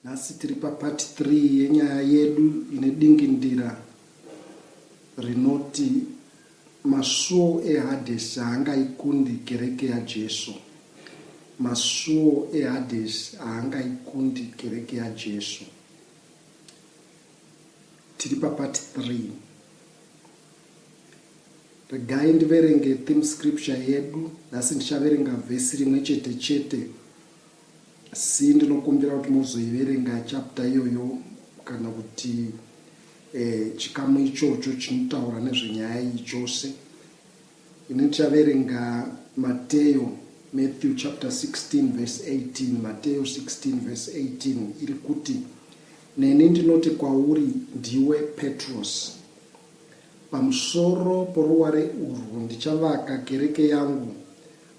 Nhasi tiri papart 3 yenyaya yedu ine dingindira rinoti masuo eHadhesi haangaikundi kereke yaJesu. Masuo eHadhesi haangaikundi kereke yaJesu. Tiri papart 3. Regai ndiverenge theme scripture yedu. Nhasi ndichaverenga vhesi rimwe chete chete. Asi ndinokumbira kuti muzoiverenga chapter iyoyo kana kuti eh, chikamu ichocho chinotaura nezvenyaya iyi chose. Ini ndichaverenga Mateo, Matthew chapter 16 verse 18, Mateo 16 verse 18 iri kuti, Neni ndinoti kwauri ndiwe Petros, pamusoro poruware urwu ndichavaka kereke yangu,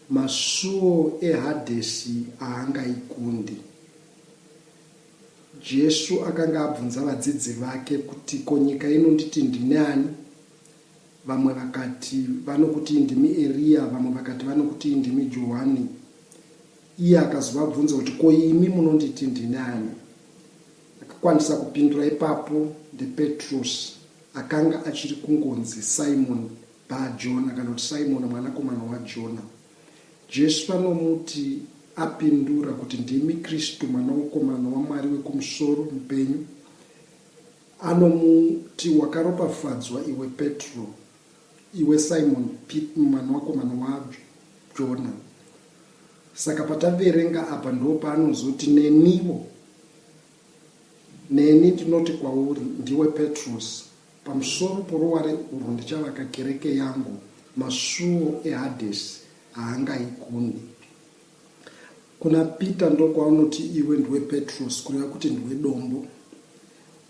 Masuo eHadhesi haangaikundi. Jesu akanga abvunza vadzidzi vake kuti ko nyika inonditi ndini ani? Vamwe vakati vanokutii ndimi Eriya, vamwe vakati vanokutii ndimi Johani. Iye akazovabvunza kuti ko imi munonditi ndini ani? Akakwanisa kupindura ipapo ndiPetros akanga achiri kungonzi Simoni Bar-Jona, kana kuti Simoni mwanakomana waJona. Jesu vanomuti apindura kuti, Ndimi Kristu, Mwanakomana waMwari wekumusoro mupenyu. Anomuti, Wakaropafadzwa iwe Petro, iwe Simoni, mwanakomana waJona. Saka pataverenga apa ndopaanozoti, Neniwo, neni ndinoti kwauri, ndiwe Petros, Pamusoro poruware urwu ndichavaka kereke yangu, masuo eHadhesi haangaikundi. Kuna Pita ndokwaunoti iwe ndiwe Petros, kureva kuti ndiwe dombo.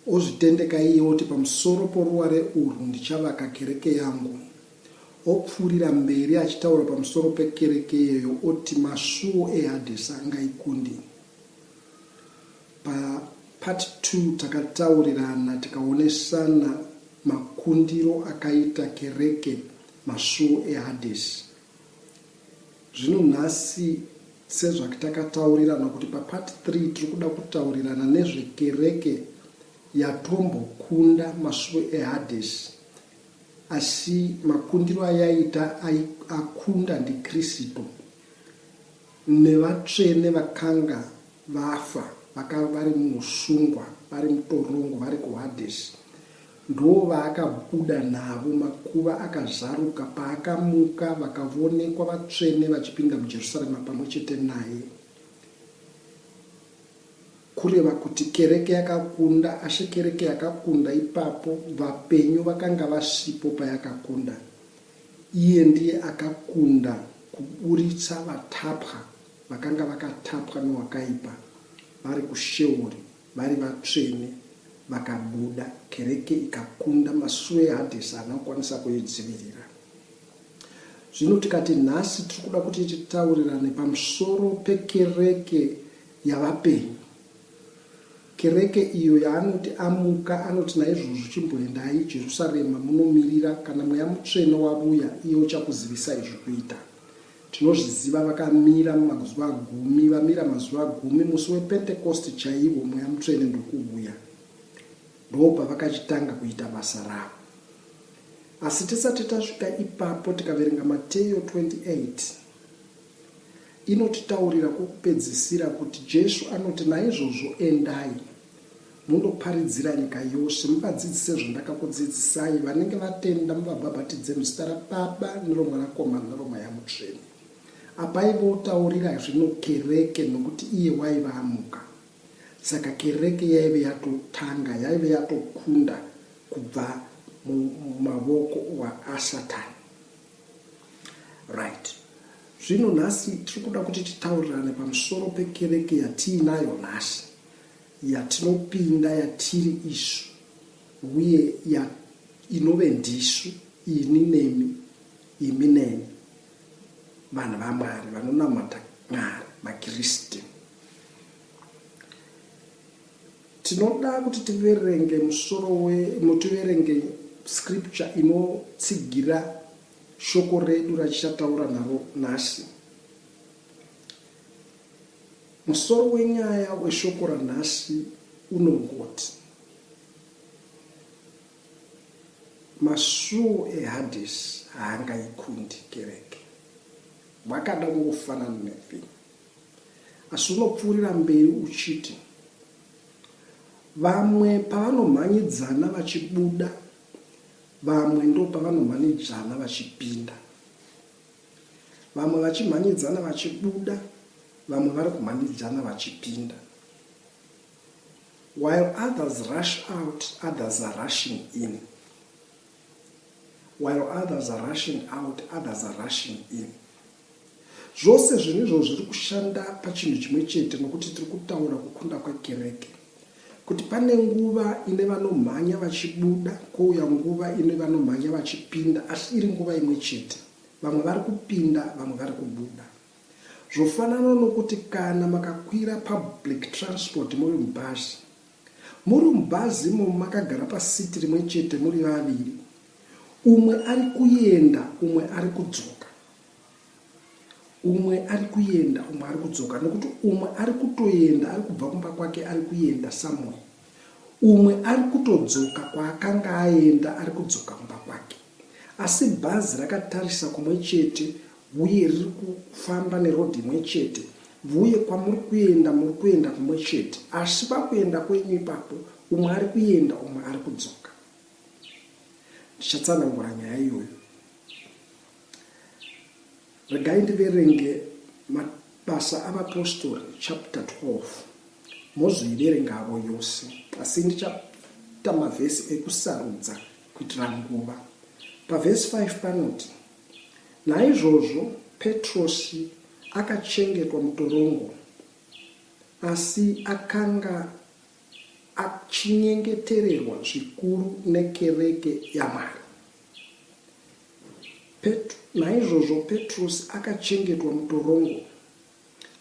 Ozvitendeka iye oti pamusoro poruware urwu ndichavaka kereke yangu. Opfuurira mberi achitaura pamusoro pekereke iyoyo oti masuo eHadhesi haangaikundi. Pa part 2 takataurirana tikaonesana makundiro akaita kereke masuo eHadhesi. Zvino nhasi sezvaktakataurirana kuti pa part 3 tiri kuda kutaurirana nezvekereke yatombokunda masuo eHadhesi asi makundiro ayaita akunda ndiKrisito Nevatsvene vakanga vafa, vakava vari muusungwa, vari mutorongo, vari kuHadhesi, ndovaakabuda navo, makuva akazaruka, paakamuka, vakavonekwa vatsvene vachipinda muJerusarema pamwe chete naye. Kureva kuti kereke yakakunda, asi kereke yakakunda ipapo, vapenyu vakanga vasipo payakakunda. Iye ndiye akakunda kuburitsa vatapwa vakanga vakatapwa nowakaipa vari kuSheori vari vatsvene vakabuda, kereke ikakunda, masuo eHadhesi haana kukwanisa kuidzivirira. Zvino tikati nhasi tiri kuda kuti titaurirane pamusoro pekereke yavapenyu. Kereke iyo yaanoti amuka, anoti naizvozvo chimboendai Jerusarema munomirira kana Mweya Mutsvene wavuya iye uchakuzivisai zvokuita. Tinozviziva vakamira mazuva gumi, vamira mazuva gumi musi wePentekosti chaiwo Mweya Mutsvene ndokuuya. Ndopavakachitanga kuita basa ravo. Asi tisati tasvika ipapo tikaverenga Mateyo 28, Inotitaurira kwokupedzisira kuti Jesu anoti, Naizvozvo endai, mundoparidzira nyika yose, muvadzidzise zvandakakudzidzisai, vanenge vatenda muvabhabhatidze muzita raBaba neroMwanakomana neroMweya Mutsvene. Apa aiva otaurira zvino kereke nokuti iye waiva amuka. Saka kereke yaive yatotanga, yaive yatokunda kubva mumavoko aSatani. Right. Zvino nhasi tiri kuda kuti titaurirane pamusoro pekereke yatiinayo nhasi, yatinopinda, yatiri isu, uye ya, inove ndisu, ini nemi, imi neni, vanhu vaMwari, vanonamata Mwari, maKristu. Tinoda kuti tiverenge musoro we tiverenge scripture inotsigira shoko redu rachichataura naro nhasi. Musoro wenyaya weshoko ranhasi unongoti, Masuo eHadhesi haangaikundi kereke. Wakada kungofanana netheme. Asi unopfuurira mberi uchiti, Vamwe pavanomhanyidzana vachibuda, vamwe ndopavanomhanyidzana vachipinda. Vamwe vachimhanyidzana vachibuda, vamwe vari kumhanyidzana vachipinda. While others rush out, others are rushing in. While others are rushing out, others are rushing in. Zvose zvinhu izvozvo zviri kushanda pachinhu chimwe chete nokuti tiri kutaura kukunda kwekereke. Kuti pane nguva ine vanomhanya vachibuda kouya nguva ine vanomhanya vachipinda asi iri nguva imwe chete. Vamwe vari kupinda vamwe vari kubuda. Zvofanana nokuti kana makakwira public transport muri mubhazi. Muri mubhazi imomo makagara paseat rimwe chete muri vaviri. Umwe ari kuenda umwe ari kudzoka. Umwe ari kuenda umwe ari kudzoka nokuti umwe ari kutoenda ari kubva kumba kwake ari kuenda somewhere. Umwe ari kutodzoka kwaakanga aenda ari kudzoka kumba kwake. Asi bhazi rakatarisa kumwe chete uye riri kufamba neroad imwe chete vuye kwamuri kuenda muri kuenda kumwe chete asi pakuenda kwenyu ipapo umwe ari kuenda umwe ari kudzoka. Ndichatsanangura nyaya iyoyo. Regai ndiverenge Mabasa aVapostori chapter 12 mozoiverengavo yose asi ndichaita mavhesi ekusarudza kuitira nguva. Pavhesi 5 panoti, Naizvozvo Petrosi akachengetwa mutorongo, asi akanga achinyengetererwa zvikuru nekereke yaMwari. Pet, naizvozvo Petrusi akachengetwa mutorongo,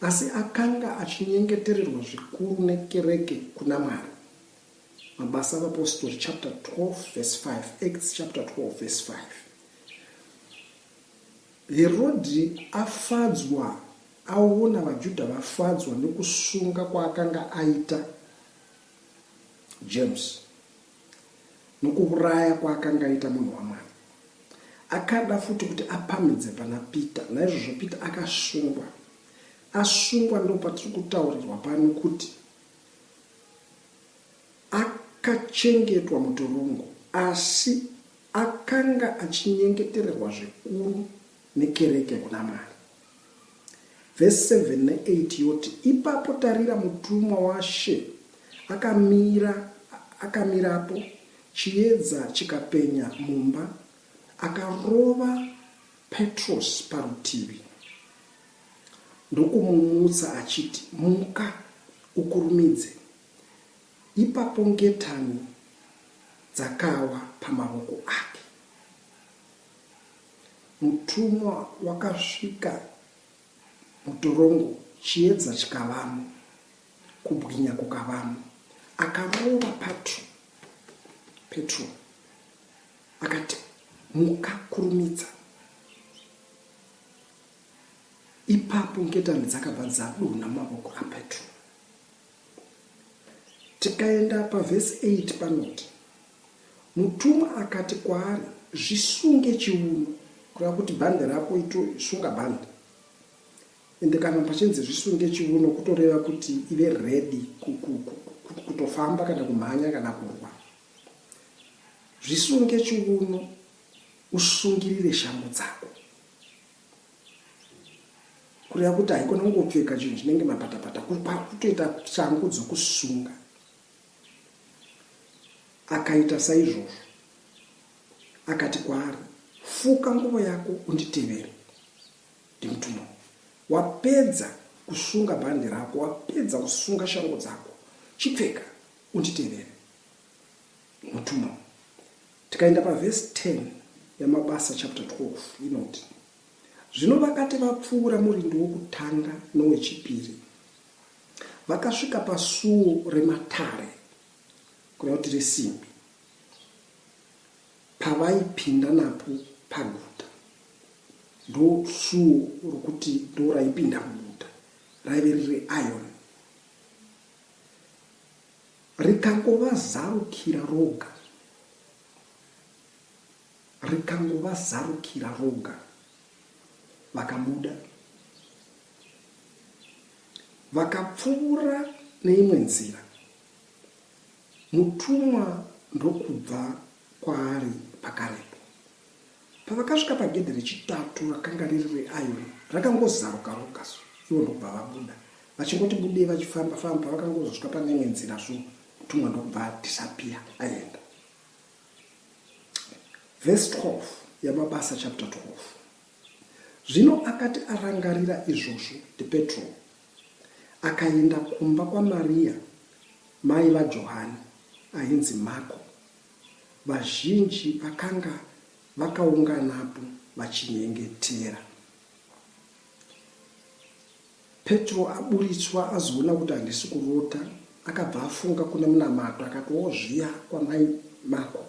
asi akanga achinyengetererwa zvikuru nekereke kuna Mwari. Mabasa aVapostori chapter 12 verse 5, Acts chapter 12 verse 5. Herodhi afadzwa aona vaJudha vafadzwa nekusunga kwaakanga aita James nokuuraya kwaakanga aita munhu waMwari. Akada futi kuti apamhidze pana Peter, naizvozvo Peter akasungwa. Asungwa ndopatiri kutaurirwa pano kuti akachengetwa mutorongo asi akanga achinyengetererwa zvikuru nekereke kuna Mwari. Vhesi 7 ne8 yoti, Ipapo tarira mutumwa waShe akamira akamirapo, chiedza chikapenya mumba, akarova Petrosi parutivi, ndokumumutsa achiti, Muka, ukurumidze. Ipapo ngetani dzakawa pamavoko ake. Mutumwa wakasvika mutorongo, chiedza chikavamo, kubwinya kukavamo. Akarova Patro, Petro, akati, Muka, kurumidza. Ipapo ngetani dzakabva dzadonha mumavoko aPetro. Tikaenda pavhesi 8 panoti, Mutumwa akati kwaari, Zvisunge chiuno, kureva kuti bhande rako ito sunga bhande. Ende kana pachinzi zvisunge chiuno kutoreva kuti ive ready kutofamba kana kumhanya kana kurwa. Zvisunge chiuno usungirire shangu dzako. Kureva kuti haikona kungopfeka chinhu chinenge mapatapata, kutoita shangu dzokusunga. Akaita saizvozvo. Akati kwaari, Fuka nguvo yako unditevere. Ndimutumwa. Wapedza kusunga bhandi rako, wapedza kusunga shangu dzako, chipfeka unditevere. Mutumwa. Tikaenda pavhesi 10 yaMabasa chapter 12 inoti, Zvino vakati vapfuura murindi wokutanga nowechipiri, Vakasvika pasuo rematare, kureva kuti resimbi, pavaipinda napo paguta. Ndosuo rokuti ndoraipinda muguta, raive riri iron. Rikangovazarukira roga. Rikangovazarukira roga. Vakabuda. Vakapfuura neimwe nzira. Mutumwa ndokubva kwaari pakarepo. Pavakasvika pagedhe rechitatu rakanga riri reayoni, rakangozaruka roga so, ivo ndokubva vabuda. Vachingoti budei vachifamba famba, pavakangozosvika pane imwe nzira so, mutumwa ndokubva adisappear aenda. Verse 12 yaMabasa chapter 12. Zvino akati arangarira izvozvo, ndiPetro, akaenda kumba kwaMaria, mai vaJohani, ainzi Mako. Vazhinji vakanga vakaunganapo vachinyengetera. Petro aburitswa azoona kuti handisi kurota, akabva afunga kune munamato akati wozviya kwamai Mako,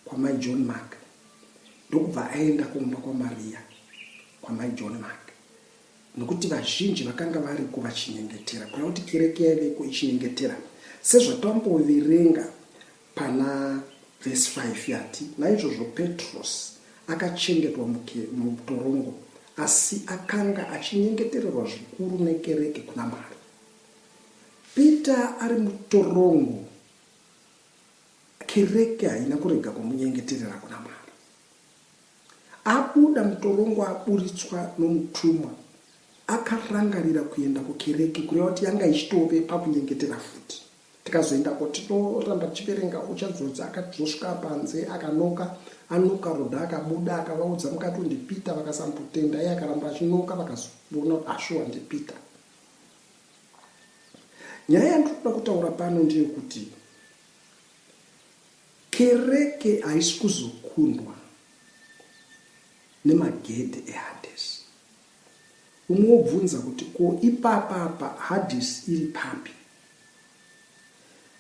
kwamai John Mark. Ndokubva aenda kumba kwaMaria, kwamai John Mark. Nokuti vazhinji vakanga variko vachinyengetera, kureva kuti kereke yaiveko ichinyengetera. Sezvatamboverenga pana vhesi 5 yati, Naizvozvo Petros akachengetwa mutorongo, asi akanga achinyengetererwa zvikuru nekereke kuna Mwari. Peter ari mutorongo, kereke haina kurega kumunyengeterera kuna Mwari. Abuda mutorongo aburitswa nomutumwa, akarangarira kuenda kukereke, kureva kuti yanga ichitove pakunyengetera futi. Tikazoendako tinoramba tichiverenga uchadzodza akazosvika panze akanoka, anoka Rhoda akabuda akavaudza mukati ndiPeter vakasambotenda iye akaramba achinoka vakazoona kuti ashuwa ndiPeter. Nyaya yandiri kuda kutaura pano ndeyekuti Kereke haisi kuzokundwa nemagedhe eHadhesi. Umwe wobvunza kuti ko ipapa apa Hadhesi iri papi?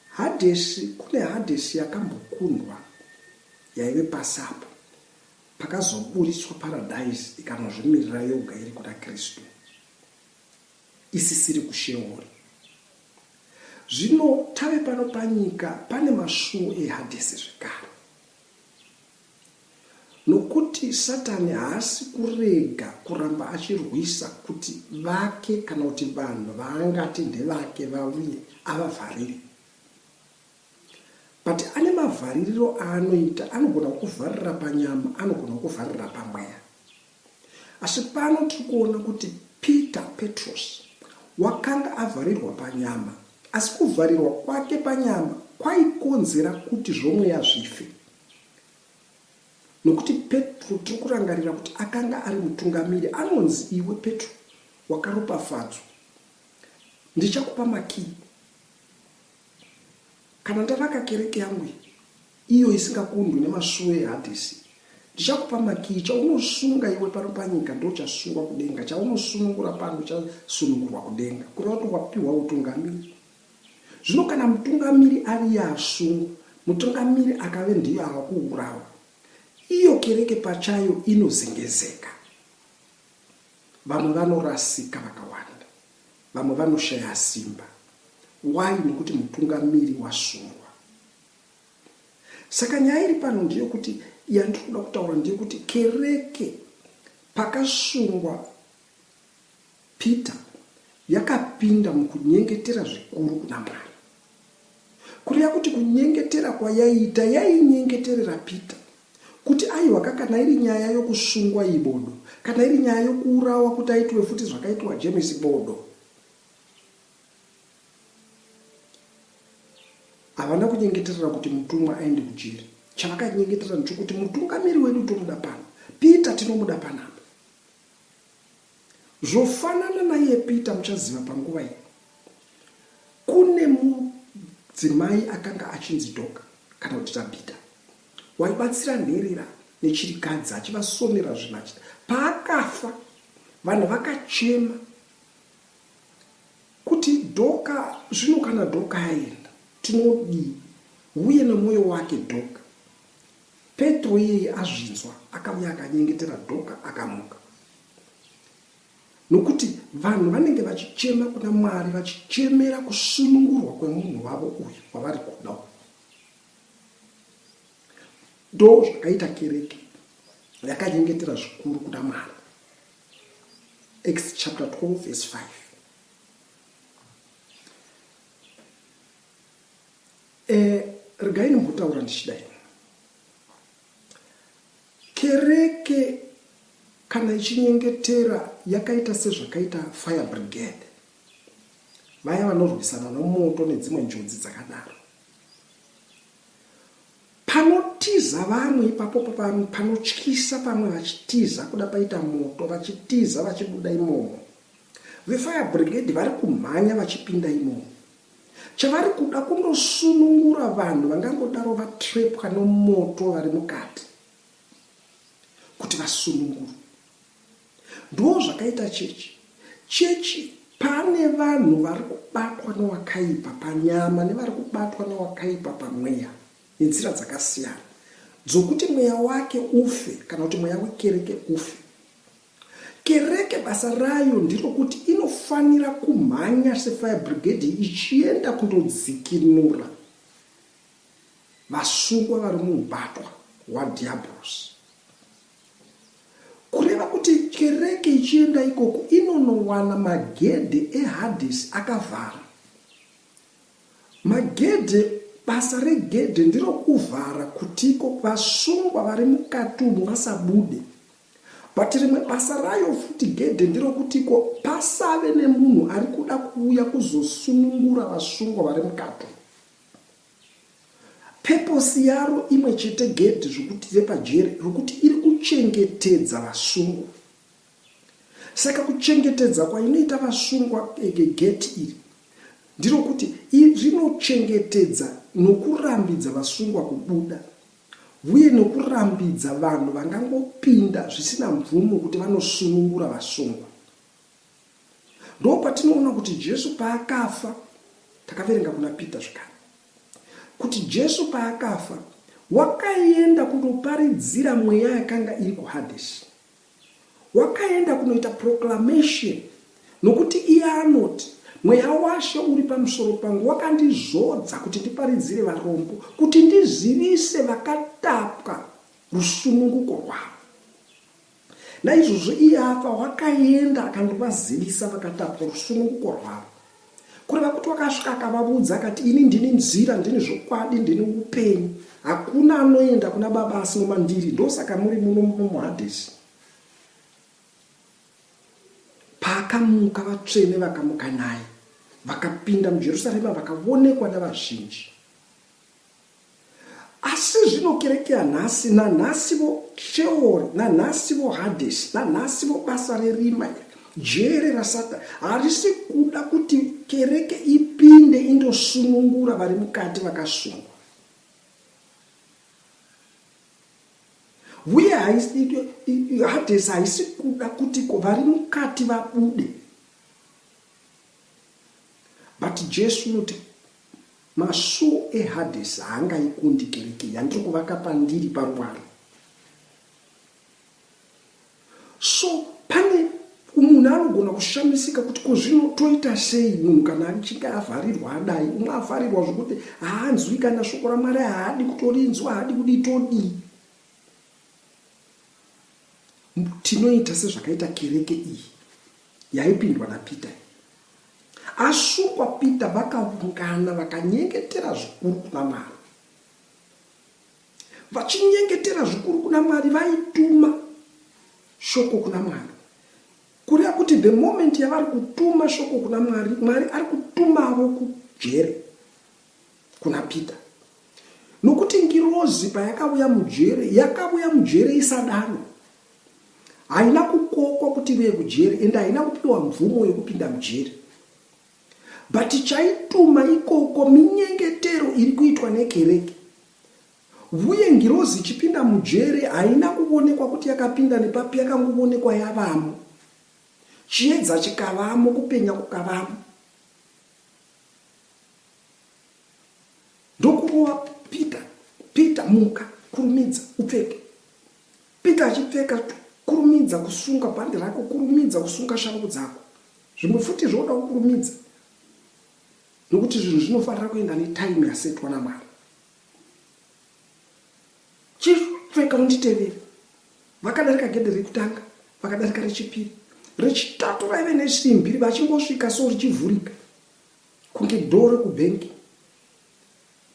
Hadhesi, kune Hadhesi yakambokundwa yaive pasi apa, pakazoburitswa Paradise ikanozvimirira yoga iri kuna Kristu. isisiri kuSheori. Zvino tave pano panyika pane masuo eHadhesi zvekare. Nokuti Satani haasi kurega kuramba achirwisa kuti vake kana kuti vanhu vaangati ndevake vauye avavharire. But ane mavhaririro aanoita, anogona kukuvharira panyama, anogona kukuvharira pamweya. Asi pano tiri kuona kuti Peter, Petros, wakanga avharirwa panyama, asi kuvharirwa kwake panyama kwaikonzera kuti zvomweya zvife. Nokuti Petro tiri kurangarira kuti akanga ari mutungamiri, anonzi iwe Petro wakaropafadzwa, ndichakupa makiyi. Kana ndavaka kereke yangu iyi, iyo isingakundwi nemasuo eHadhesi, ndichakupa makiyi. Chaunosunga iwe pano panyika ndochasungwa kudenga, chaunosunungura pano chasunungurwa kudenga. Kureva kuti wapiwa utungamiri. Zvino kana mutungamiri ari iye asungwa, mutungamiri akave ndiye ava kuurawa, iyo kereke pachayo inozengezeka. Vamwe vanorasika vakawanda. Vamwe vanoshaya simba. Why? Nokuti mutungamiri wasungwa. Saka nyaya iri pano ndeyekuti yandiri kuda kutaura ndeyekuti kereke pakasungwa Peter yakapinda mukunyengetera zvikuru kuna Mwari. Kureva kuti kunyengetera kwayaiita yainyengeterera Peter kuti aiwa ka kana iri nyaya yokusungwa iyi bodo, kana iri nyaya yokuurawa kuti aitwe futi zvakaitwa James bodo. Havana kunyengeterera kuti mutumwa aende kujeri. Chavakanyengeterera ndechokuti mutungamiri wedu tomuda pano. Peter tinomuda panapa. Zvofanana naiye Peter muchaziva panguva iyi kune mudzimai akanga achinzi Dhoka kana kuti Tabhita waibatsira nherera nechirikadzi achivasonera zvinhu achita. Paakafa vanhu vakachema kuti Dhoka zvino kana Dhoka aenda tinodii uye nemwoyo wake Dhoka. Petro iyeye azvinzwa akauya akanyengetera Dhoka akamuka. Nokuti vanhu vanenge vachichema kuna Mwari vachichemera kusunungurwa kwemunhu wavo uyu wavari kuda uyu. Ndo zvakaita kereke yakanyengetera zvikuru kuna Mwari. Acts chapter 12 verse 5. Eh, regai ndimbotaura ndichidai. Kereke kana ichinyengetera yakaita sezvakaita fire brigade, vaya vanorwisana nomoto nedzimwe njodzi dzakadaro. Panotiza vamwe ipapo panotyisa pamwe vachitiza kuda paita moto vachitiza vachibuda imomo. Vefire brigade vari kumhanya vachipinda imomo. Chavari kuda kundosunungura vanhu vangangodaro vatrepwa nomoto vari mukati kuti vasunungurwe. Ndoo zvakaita chechi. Chechi pane vanhu vari kubatwa newakaipa panyama nevari kubatwa newakaipa pamweya nenzira dzakasiyana dzokuti mweya wake ufe kana kuti mweya wekereke ufe. Kereke basa rayo nderokuti inofanira kumhanya sefire brigade ichienda kundodzikinura vasungwa vari muubatwa hwadhiabhorosi. Kureva kuti kereke ichienda ikoko inonowana magedhe eHadhesi akavhara. Magedhe, basa regedhe nderokuvhara kutiko vasungwa vari mukati umu vasabude. But rimwe basa rayo futi gedhe nderokutiko pasave nemunhu ari kuda kuuya kuzosunungura vasungwa vari mukati umu. Purpose yaro imwe chete gedhi zvekuti repajere rokuti iri kuchengetedza vasungwa. Saka kuchengetedza kwainoita vasungwa gate iri ndirokuti rinochengetedza nokurambidza vasungwa kubuda uye nokurambidza vanhu vangangopinda zvisina mvumo kuti vanosunungura vasungwa. Ndopatinoona kuti Jesu paakafa, takaverenga kuna Peter zvekare, kuti Jesu paakafa wakaenda kundoparidzira mweya yakanga iri kuHades. Wakaenda kunoita proclamation nokuti iye anoti, Mweya waShe uri pamusoro pangu, wakandizodza kuti ndiparidzire varombo, kuti ndizivise vakatapwa rusununguko rwavo. Naizvozvo iye afa wakaenda akandovazivisa vakatapwa rusununguko rwavo. Kureva kuti wakasvika akavavudza akati, Ini ndini nzira, ndini zvokwadi, ndini upenyu. Hakuna anoenda kuna Baba asi nomandiri. Ndosaka muri muno muHadhesi. Paakamuka vatsvene vakamuka naye, vakapinda muJerusarema vakavonekwa navazhinji. Asi zvino kereke yanhasi, nanhasi vo Sheori, nanhasi vo Hadhesi, nanhasi vo basa rerima iri, jere raSatani, harisi kuda kuti kereke ipinde indosunungura vari mukati vakasungwa. Uye Hadhesi haisi kuda kuti vari mukati vabude. But Jesu unoti Masuo eHadhesi haangaikundi kereke yandiri kuvaka pandiri paruware. So pane munhu anogona kushamisika kuti ko zvino toita sei munhu kana achinge avharirwa adai umwe avharirwa zvokuti haanzwi kana shoko raMwari haadi kutorinzwa haadi kudii todii tinoita sezvakaita kereke iyi yaipindwa naPeter Asungwa Peter vakaungana vakanyengetera zvikuru kuna Mwari. Vachinyengetera zvikuru kuna Mwari vaituma shoko kuna Mwari. Kureva kuti the moment yavari kutuma shoko kuna Mwari, Mwari ari kutumavo kujere kuna Peter. Nokuti ngirozi payakauya mujere, yakauya mujere isadaro. Haina kukokwa kuti ive kujeri ende haina kupiwa mvumo yekupinda mujeri. But chaituma ikoko minyengetero iri kuitwa nekereke. Vuye ngirozi ichipinda mujere haina kuvonekwa kuti yakapinda nepapi yakangovonekwa yavamo. Chiedza chikavamo kupenya kukavamo. Ndokurova Peter, Peter muka kurumidza upfeke. Peter achipfeka kurumidza kusunga bhandi rako kurumidza kusunga shangu dzako. Zvimwe futi zvoda kukurumidza. Nokuti zvinhu zvinofanira kuenda netime yasetwa naMwari. Chipfeka unditevere. Vakadarika gedhe rekutanga, vakadarika rechipiri, rechitatu raive nesimbi vachingosvika so richivhurika kunge dhoo rekubhengi,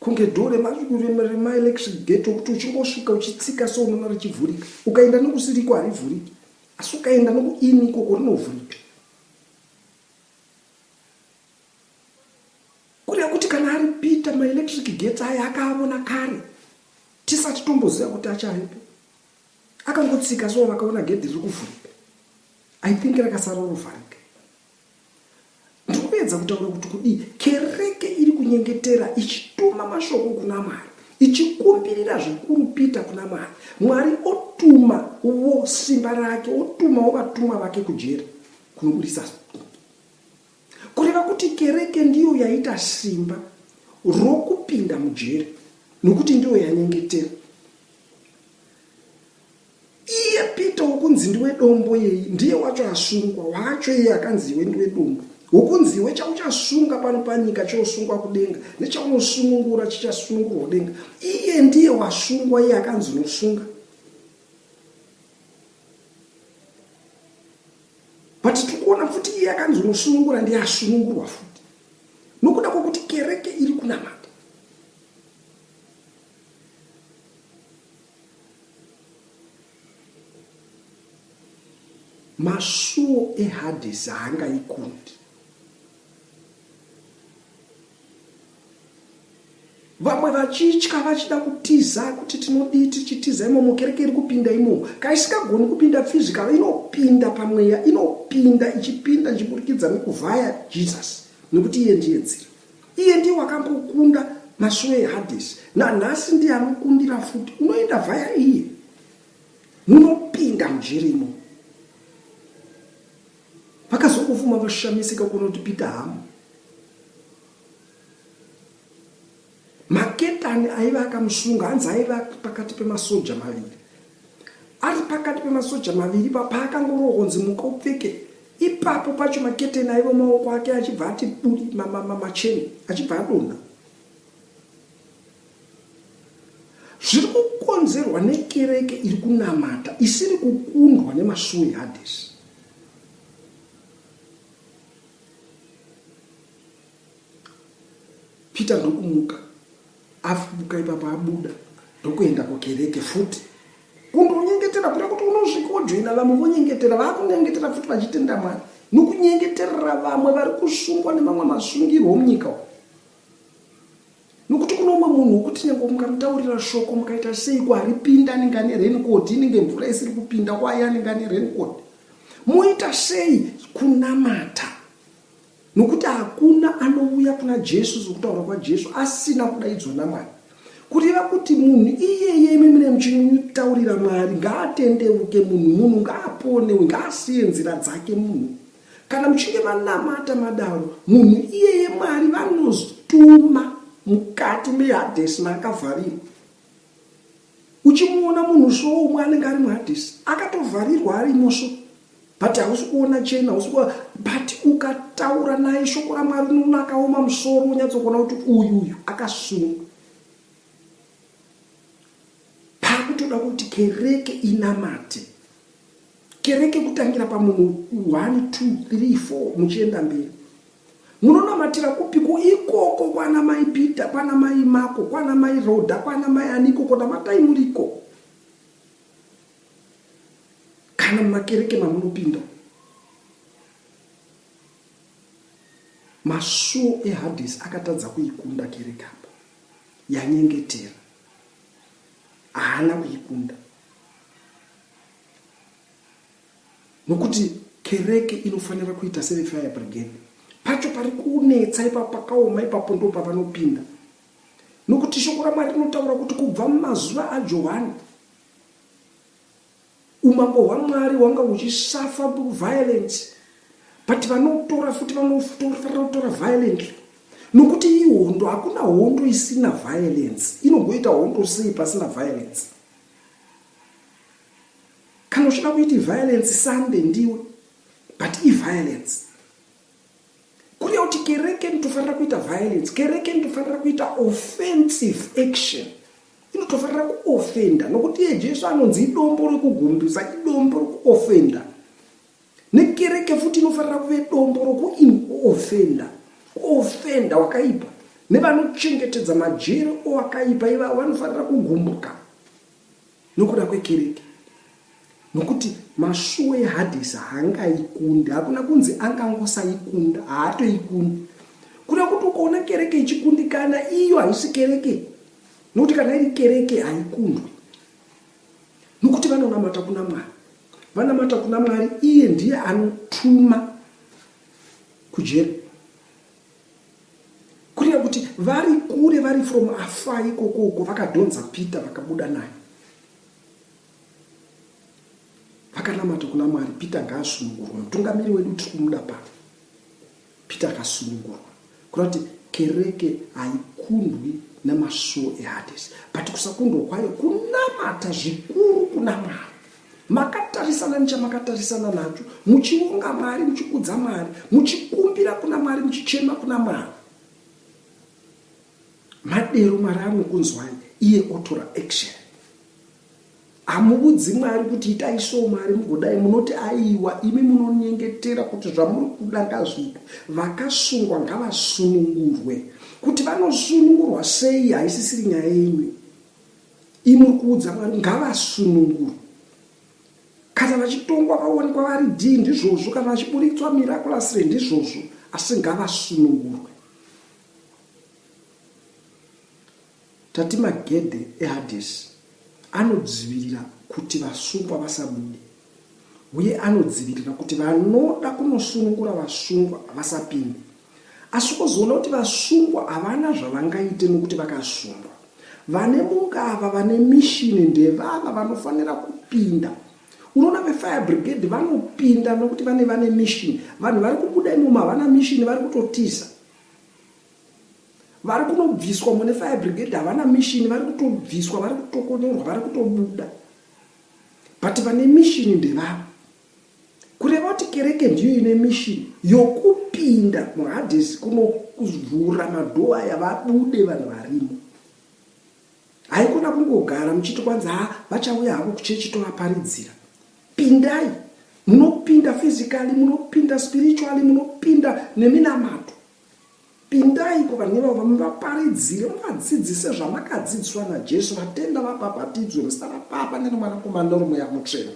kunge dhoo remaelectric gate okuti uchingosvika uchitsika so unoona richivhurika. Ukaenda nekusiriko harivhuriki, asi ukaenda nekuini ikoko rinovhurika. Kureva kuti kana ari Peter maelectric gates aya akaavona kare tisati tomboziva kuti achavepo. Akangotsika so vakaona gedhi riri kuvhurika. I think rakasara rovharika. Ndiri kuedza kutaura kuti kudii kereke iri kunyengetera ichituma mashoko kuna Mwari ichikumbirira zvikuru Peter kuna Mwari. Mwari otuma wo simba rake otumawo vatumwa vake kujeri kunoburisa. Kureva kuti kereke ndiyo yaita simba rokupinda mujeri nokuti ndiyo yanyengetera. Iye Peter wokunzi ndiwe dombo yeyi ndiye wacho asungwa wacho iye akanzi iwe ndiwe dombo wokunzi iwe chauchasunga pano panyika chosungwa kudenga nechaunosunungura chichasunungurwa kudenga iye ndiye wasungwa iye akanzi unosunga. But tiri kuona futi iye akanzi unosunungura ndiye asunungurwa futi nokuda kwokuti kereke iri kunamata. Masuo eHadhesi haangaikundi. Vamwe vachitya vachida kutiza kuti tinodii tichitiza imomo kereke iri kupinda imomo kaisikagoni kupinda physical inopinda pamweya inopinda ichipinda ichiburikidza nekuvhaya Jesus nekuti iye ndiye nzira iye ndiye wakambokunda masuo ehadhesi nanhasi ndiye anokundira futi unoenda vhaya iye munopinda mujeri imomo vakazongofuma vashamisika kuona kuti Peter hamo Maketani aiva akamusunga hanzi aiva pakati pemasoja maviri. Ari pakati pemasoja maviri paakangorohwa kunzi muka upfeke ipapo pacho maketeni aiva maoko ake achibva ati buri macheni achibva adonha. Zviri kukonzerwa nekereke iri kunamata isiri kukundwa nemasuo eHadhesi. Peter ndokumuka afuka ipapo abuda ndokuenda kukereke futi kundonyengetera kuda kuti unosvika wojoina vamwe vonyengetera vakunyengetera futi vachitenda Mwari nokunyengeterera vamwe vari kusungwa nemamwe masungirwo munyika umu nokuti kune umwe munhu wekuti nyange mukamutaurira shoko mukaita seiko haripinda anenge ane renikoti inenge mvura isiri kupinda kwaye anenge ane renikoti moita sei kunamata Nokuti hakuna anouya kuna Jesu sokutaura kwaJesu asina kudaidzwa naMwari. Kureva kuti munhu iyeye imi mune muchimutaurira Mwari ngaatendeuke munhu munhu ngaapone ngaasiye nzira dzake munhu. Kana muchinge manamata madaro munhu iyeye Mwari vanoztuma mukati meHadhesi maakavharirwa. Uchimuona munhu so umwe anenge ari muHadhesi akatovharirwa arimo so. But hausi kuona chena hausi kuona but ukataura naye shoko raMwari unoona akaoma musoro wonyatsokuona kuti uyu uyu akasungwa. Pakutoda kuti kereke inamate. Kereke kutangira pamunhu 1 2 3 4 muchienda mberi. Munonamatira kupiko ikoko kwana mai Peter, kwana mai Mako, kwana mai Rhoda, kwana mai ani ikoko namatai muriko. Kana mumakereke mamunopinda masuo eHadhesi akatadza kuikunda kereke apa yanyengetera haana kuikunda nokuti kereke inofanira kuita sevefire brigade pacho pari kunetsa ipapo pakaoma ipapo ndo pavanopinda nokuti shoko ramwari rinotaura kuti kubva mumazuva ajohani Umambo hwaMwari hwanga huchisafa violence but vanotora futi vanofanira kutora violently nokuti ihondo hakuna hondo isina violence inogoita hondo sei pasina violence kana uchida kuiti violence sande ndiwe but iviolence kureva kuti Kureva kuti kereke inotofanira kuita violence, kereke inotofanira kuita offensive action, inotofanira kuofenda, nokuti iye Jesu anonzi idombo rekugumbisa, idombo rekuofenda. Nekereke futi inofanira kuve dombo rokuofenda, kuofenda wakaipa. Nevanochengetedza majere owakaipa ivavo vanofanira kugumbuka nokuda kwekereke, nokuti masuo eHadhesi haangaikundi. Hakuna kunzi angangosaikunda, haatoikundi. Kuda kuti ukaona kereke ichikundikana, iyo haisi kereke, nokuti kana iri kereke haikundwi, nokuti vanonamata kuna Mwari. Vanamata kuna Mwari, iye ndiye anotuma kujeri. Kureva kuti vari kure, vari from afar ikoko uko, vakadhonza Peter vakabuda naye. Vakanamata kuna Mwari, Peter ngaasunungurwe, mutungamiri wedu tiri kumuda pano. Peter akasunungurwa. Kureva kuti kereke haikundwi namasuo eHades, but kusakundwa kwayo kunamata zvikuru kuna Mwari. Makatarisana nechamakatarisana nacho, muchivonga Mwari, muchikudza Mwari, muchikumbira kuna Mwari, muchichema kuna Mwari. Madero Mwari anokunzwai, iye otora action. Hamuudzi Mwari kuti itai so Mwari mugodai, munoti aiwa, imi munonyengetera kuti zvamuri kuda ngazviitwe. Vakasungwa ngavasunungurwe. Kuti vanosunungurwa sei haisisiri nyaya yenyu. Imi muri kuudza Mwari ngavasunungurwe. Kana vachitongwa vaonekwa vari D ndizvozvo, kana vachiburitswa miraculously ndizvozvo, asi ngavasunungurwe. Tati magedhe eHadhesi anodzivirira kuti vasungwa vasabude, uye anodzivirira kuti vanoda kunosunungura vasungwa vasapinde. Asi wozoona kuti vasungwa havana zvavangaite nokuti vakasungwa. Vane mungava vane mishini ndevava vanofanira kupinda. Unoona vefire brigade vanopinda nokuti vane vane mishini. Vanhu vari kubuda imomo havana mishini, vari kutotiza. Vari kunobviswa mune fire brigade havana mishini, vari kutobviswa, vari kutokonyorwa, vari kutobuda. But vane mishini ndevava. Kureva kuti kereke ndiyo ine mishini yokupinda muHades kunokuvhura madhoo aya vabude vanhu varimo. Haikona kungogara muchiti kwanzi ha vachauya havo kuchechi tovaparidzira. Pindai. Munopinda physically, munopinda spiritually, munopinda neminamato. Pindai kuvanhu ivavo muvaparidzire, muvadzidzise zvamakadzidziswa naJesu, vatenda vabhabhatidzwe muzita raBaba neroMwanakomana neroMweya Mutsvene.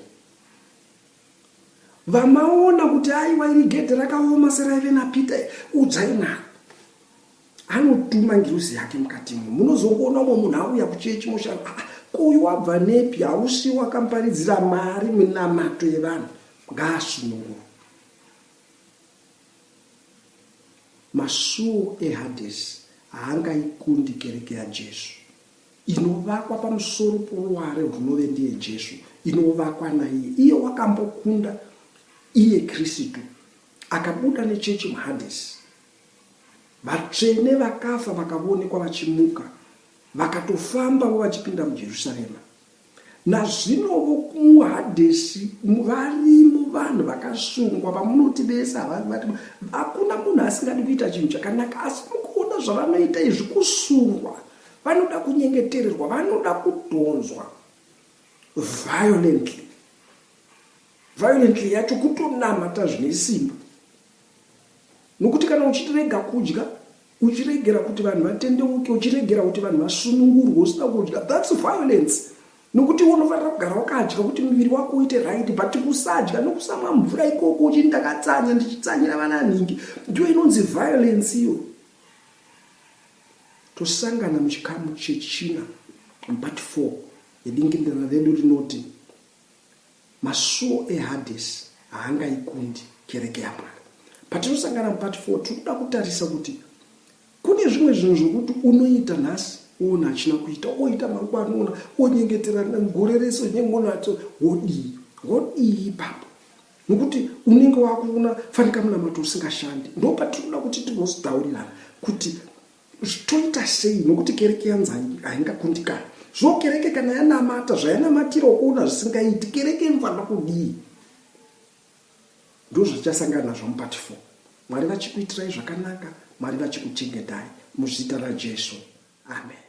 Vamaona kuti aiwa iri gedhe rakaoma seraive naPeter, udzai Mwari. Anotuma ngirozi yake mukati imo. Munozongoona umwe munhu auya kuchechi moshaya, ah, ko uyu wabva nepi? Hausi wakamuparidzira Mwari minamato yevanhu. Ngaasunungurwe. Masuo eHadhesi haangaikundi kereke yaJesu. Inovakwa pamusoro poruware rwunove ndiye Jesu, inovakwa naiye. Iye wakambokunda, iye Kristu, akabuda nechechi muHadhesi. Vatsvene vakafa vakavonekwa vachimuka, vakatofambavo vachipinda muJerusarema. Nazvinovo muHadhesi varimo vanhu vakasungwa vamunoti vese havati, hakuna munhu asingadi kuita chinhu chakanaka, asi mukuona zvavanoita izvi kusungwa, vanoda kunyengetererwa, vanoda kudhonzwa violently. Violently yacho kutonamata zvine simba, nokuti kana uchirega kudya uchiregera kuti vanhu vatendeuke, uchiregera kuti vanhu vasunungurwe usina kudya, that's violence. Nokuti iwe unofanira kugara wakadya kuti muviri wako uite right, but kusadya nokusamwa mvura ikoko uchiti ndakatsanya ndichitsanyira vana nhingi, ndiyo inonzi violence iyo. Tosangana muchikamu chechina mupart 4 yedingindira redu rinoti Masuo eHadhesi haangaikundi kereke yaMwari. Patinosangana mupart 4 tiri kuda kutarisa kuti kune zvimwe zvinhu zvokuti unoita nhasi woona hachina kuita, woita mangwana woona, wonyengetera gore rese unyengonato, wodii? Wodii ipapo? Nokuti unenge wakuona fanika munamato usingashandi. Ndopatiri kuda kuti tigozotaurirana kuti Toita sei nokuti kereke yanzi haingakundikani. Zvino kereke kana yanamata zvayanamatira ukuona zvisingaiti, kereke inofanira kudii? Ndozvatichasangana nazvo mupart 4. Mwari vachikuitirai zvakanaka, Mwari vachikuchengetai muzita raJesu. Amen.